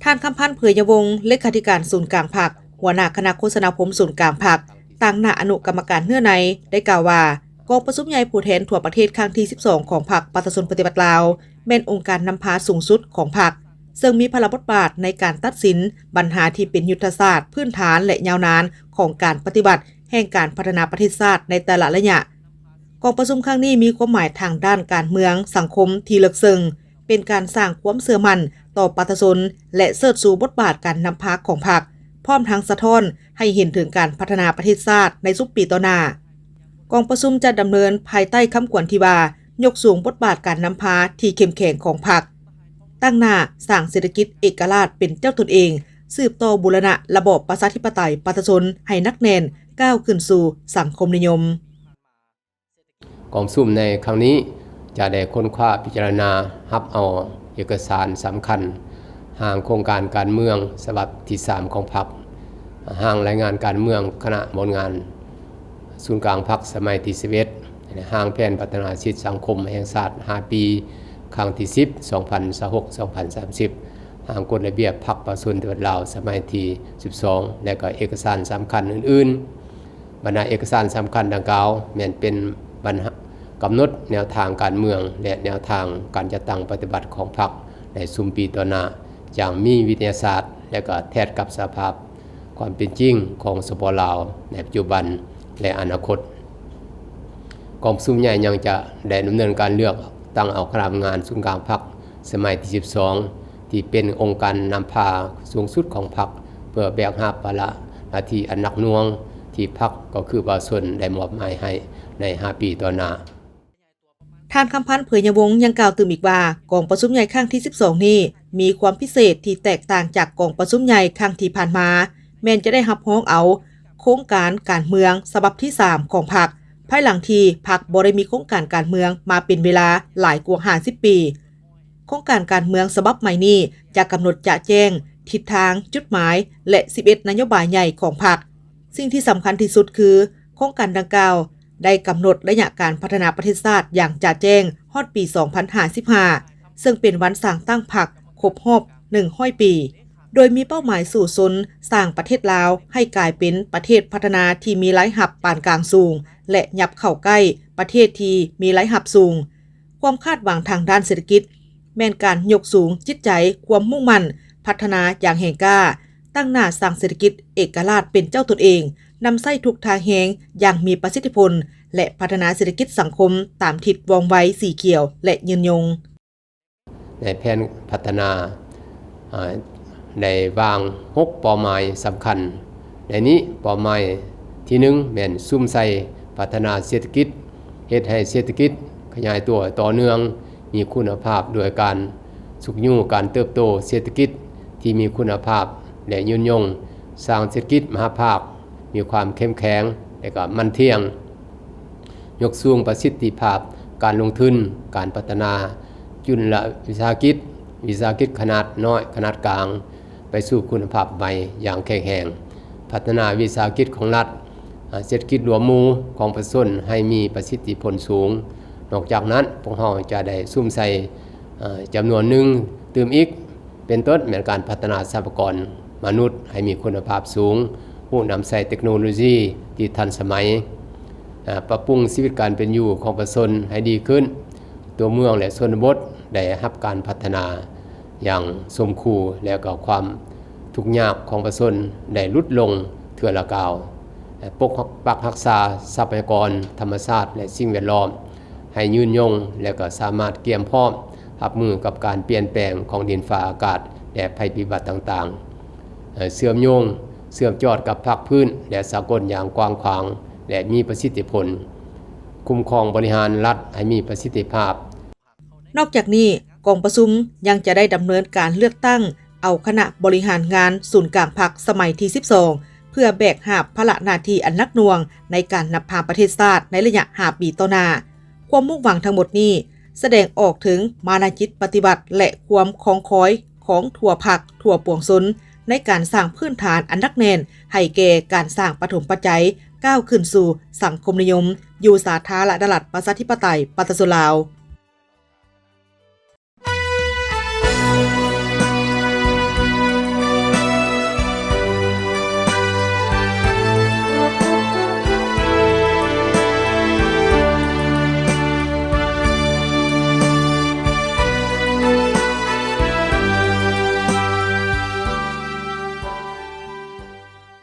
ທ່ານ ຄຳພັນ ເຜີຍຍະວົງ ເລຂາທິການສູນກາງພັກ, ຫົວໜ້າຄະນະໂຄສະນາຄົມສູນກາງພັກ, ຕາງໜ້າອະນຸກຳມະການເນື້ອໃນ ໄດ້ກ່າວວ່າ ກອງປະຊຸມໃຫຍ່ຜູ້ແທນທົ່ວປະເທດຄັ້ງທີສິບສອງຂອງພັກປະຊາຊົນປະຕິວັດລາວ ແມ່ນອົງການນຳພາສູງສຸດຂອງພັກ, ເຊິ່ງມີພາລະບົດບາດໃນການຕັດສິນບັນຫາທີ່ເປັນຍຸດທະສາດພື້ນຖານ ແລະ ຍາວນານຂອງການປະຕິບັດແຫ່ງການພັດທະນາປະເທດຊາດໃນແຕ່ລະໄລຍະ. ກອງປະຊຸມຄັ້ງນີ້ມີຄວາມໝາຍທາງດ້ານການເມືອງ, ສັງຄົມທີ່ເລິກເຊິ່ງ, ເປັນການສ້າງຄວາມເຊື່ອໝັ້ນຕໍ່ປະຊາຊົນ ແລະ ເຊີດຊູບົດບາດການນຳພາຂອງພັກ, ພ້ອມທັງສະທ້ອນໃຫ້ເຫັນເຖິງການພັດທະນາປະເທດຊາດໃນຊຸມປີຕໍ່ໜ້າ. ກອງປະຊຸມຈະດຳເນີນພາຍໃຕ້ຄຳຂວັນທີ່ວ່າ ຍົກສູງບົດບາດການນຳພາທີ່ເຂັ້ມແຂງຂອງພັກ, ຕັ້ງໜ້າສ້າງເສດຖະກິດເອກະລາດເປັນເຈົ້າຕົນເອງ, ສືບຕໍ່ບູລະນະລະບອບປະຊາທິປະໄຕປະຊາຊົນໃຫ້ໜັກແໜ້ນ, ກ້າວຂຶ້ນສູ່ສັງຄົມນິຍົມ. ກອງປະຊຸມໃນຄັ້ງນີ້ຈະໄດ້ຄົ້ນຄວ້າພິຈາລະນາຮັບເອົາເອກະສານສຳຄັນ ຮ່າງໂຄງການການເມືອງສະບັບທີສາມຂອງພັກ, ຮ່າງລາຍງານການເມືອງຄະນະບໍລິຫານສູນກາງພັກສະໄໝທີສິບເອັດ ແລະ ຮ່າງແຜນພັດທະນາເສດຖະກິດສັງຄົມແຫ່ງຊາດຫ້າປີ ຄັ້ງທີສິບ ສອງພັນຊາວຫົກ ສອງພັນສາມສິບ, ຮ່າງກົດລະບຽບພັກປະຊາຊົນປະຕິວັດລາວສະໄໝທີສິບສອງ ແລະ ກໍເອກະສານສຳຄັນອື່ນໆ. ບັນດາເອກະສານສຳຄັນດັ່ງກ່າວ ແມ່ນເປັນບັນຫາກຳນົດແນວທາງການເມືອງ ແລະ ແນວທາງການຈັດຕັ້ງປະຕິບັດຂອງພັກໃນຊຸມປີຕໍ່ໜ້າ ຢ່າງມີວິທະຍາສາດ ແລະ ກໍແທດກັບສະພາບຄວາມເປັນຈິງຂອງ ສປປ ລາວ ໃນປັດຈຸບັນ ແລະ ອະນາຄົດ. ກອງປະຊຸມໃຫຍ່ຍັງຈະໄດ້ດຳເນີນການເລືອກຕັ້ງເອົາຄະນະທຳງານສູນກາງພັກສະໄໝທີສິບສອງ ທີ່ເປັນອົງການນຳພາສູງສຸດຂອງພັກ ເພື່ອແບກຫາບພາລະໜ້າທີ່ອັນໜັກໜ່ວງທີ່ພັກ ກໍຄືປະຊາຊົນໄດ້ມອບໝາຍໃຫ້ໃນຫ້າປີຕໍ່ໜ້າ. ທ່ານ ຄຳພັນ ເຜີຍຍະວົງ ຍັງກ່າວຕື່ມອີກວ່າ ກອງປະຊຸມໃຫຍ່ຄັ້ງທີສິບສອງນີ້ ມີຄວາມພິເສດທີ່ແຕກຕ່າງຈາກກອງປະຊຸມໃຫຍ່ຄັ້ງທີ່ຜ່ານມາ ແມ່ນຈະໄດ້ຮັບຮອງເອົາໂຄງການການເມືອງສະບັບທີສາມຂອງພັກ ພາຍຫຼັງທີ່ພັກບໍ່ໄດ້ມີໂຄງການການເມືອງມາເປັນເວລາຫຼາຍກວ່າຫ້າສິບປີ. ໂຄງການການເມືອງສະບັບໃໝ່ນີ້ຈະກຳນົດຈະແຈ້ງທິດທາງ, ຈຸດໝາຍ ແລະ ສິບເອັດນະໂຍບາຍໃຫຍ່ຂອງພັກ. ສິ່ງທີ່ສຳຄັນທີ່ສຸດຄື ໂຄງການດັ່ງກ່າວໄດ້ກຳນົດໄລຍະການພັດທະນາປະເທດຊາດຢ່າງຈະແຈ້ງຮອດປີສອງພັນຫ້າສິບຫ້າ ເຊິ່ງເປັນວັນສ້າງຕັ້ງພັກຄົບຮອບໜຶ່ງຮ້ອຍປີ, ໂດຍມີເປົ້າໝາຍສູ້ຊົນສ້າງປະເທດລາວໃຫ້ກາຍເປັນປະເທດພັດທະນາທີ່ມີລາຍຮັບປານກາງສູງ ແລະ ຫຍັບເຂົ້າໃກ້ປະເທດທີ່ມີລາຍຮັບສູງ. ຄວາມຄາດຫວັງທາງດ້ານເສດຖະກິດ ແມ່ນການຍົກສູງຈິດໃຈ, ຄວາມມຸ່ງໝັ້ນ, ພັດທະນາຢ່າງແຮງກ້າ, ຕັ້ງໜ້າສ້າງເສດຖະກິດເອກະລາດເປັນເຈົ້າຕົນເອງ, ນຳໃຊ້ທຸກທ່າແຮງຢ່າງມີປະສິດທິຜົນ ແລະ ພັດທະນາເສດຖະກິດສັງຄົມຕາມທິດວ່ອງໄວ, ສີຂຽວ ແລະ ຍືນຍົງ. ໃນແຜນພັດທະນາ ອາ ໄດ້ວາງຫົກເປົ້າໝາຍສຳຄັນ. ໃນນີ້ເປົ້າໝາຍທີໜຶ່ງແມ່ນສຸມໃສ່ພັດທະນາເສດຖະກິດ, ເຮັດໃຫ້ເສດຖະກິດຂະຫຍາຍຕົວຕໍ່ເນື່ອງ, ມີຄຸນນະພາບ ດ້ວຍການຊຸກຍູ້ການເຕີບໂຕເສດຖະກິດທີ່ມີຄຸນນະພາບ ແລະ ຍືນຍົງ, ສ້າງເສດຖະກິດມະຫາພາກມີຄວາມເຂັ້ມແຂງ ແລະ ກໍໝັ້ນທ່ຽງ. ຍົກສູງປະສິດທິພາບການລົງທຶນ, ການພັດທະນາຈຸນລະວິສາຫະກິດ, ວິສາຫະກິດຂະໜາດນ້ອຍ, ຂະໜາດກາງ ໄປສູ່ຄຸນນະພາບໃໝ່ຢ່າງແຂງແຮງ, ພັດທະນາວິສາຫະກິດຂອງລັດ, ອາ, ເສດຖະກິດລວມໝູ່ຂອງປະຊາຊົນໃຫ້ມີປະສິດທິຜົນສູງ. ນອກຈາກນັ້ນ, ພວກເຮົາຈະໄດ້ສຸມໃສ່, ອາ, ຈຳນວນໜຶ່ງຕື່ມອີກ, ເປັນຕົ້ນແມ່ນການພັດທະນາຊັບພະຍາກອນມະນຸດໃຫ້ມີຄຸນນະພາບສູງ, ຮູ້ນຳໃຊ້ເຕັກໂນໂລຢີທີ່ທັນສະໄໝ, ອາ, ປັບປຸງຊີວິດການເປັນຢູ່ຂອງປະຊາຊົນໃຫ້ດີຂຶ້ນ. ຕົວເມືອງ ແລະ ຊົນນະບົດໄດ້ຮັບການພັດທະນາຢ່າງສົມຄູ່ ແລະ ກໍຄວາມທຸກຍາກຂອງປະຊາຊົນໄດ້ຫຼຸດລົງເທື່ອລະກ້າວ, ແລະ ປົກປັກຮັກສາຊັບພະຍາກອນທຳມະຊາດ ແລະ ສິ່ງແວດລ້ອມໃຫ້ຍືນຍົງ ແລະ ກໍສາມາດກຽມພ້ອມຮັບມືກັບການປ່ຽນແປງຂອງດິນຟ້າອາກາດ ແລະ ໄພພິບັດຕ່າງໆ, ເຊື່ອມໂຍງ ເຊື່ອມຈອດກັບພາກພື້ນ ແລະ ສາກົນຢ່າງກວ້າງຂວາງ ແລະ ມີປະສິດທິຜົນ, ຄຸ້ມຄອງບໍລິຫານລັດໃຫ້ມີປະສິດທິພາບ. ນອກຈາກນີ້, ກອງປະຊຸມຍັງຈະໄດ້ດຳເນີນການເລືອກຕັ້ງເອົາຄະນະບໍລິຫານງານສູນກາງພັກສະໄໝທີສິບສອງ ເພື່ອແບກຫາບພາລະໜ້າທີ່ອັນໜັກໜ່ວງໃນການນຳພາປະເທດຊາດໃນໄລຍະຫ້າປີຕໍ່ໜ້າ. ຄວາມມຸ່ງຫວັງທັງໝົດນີ້ ສະແດງອອກເຖິງມານະຈິດປະຕິວັດ ແລະ ຄວາມຄອງຄອຍຂອງທົ່ວພັກ, ທົ່ວປວງຊົນ ໃນການສ້າງພື້ນຖານອັນໜັກແໜ້ນໃຫ້ແກ່ການສ້າງປະຖົມປັດໄຈ ກ້າວຂຶ້ນສູ່ສັງຄົມນິຍົມ ຢູ່ສາທາລະນະລັດ ປະຊາທິປະໄຕ ປະຊາຊົນລາວ.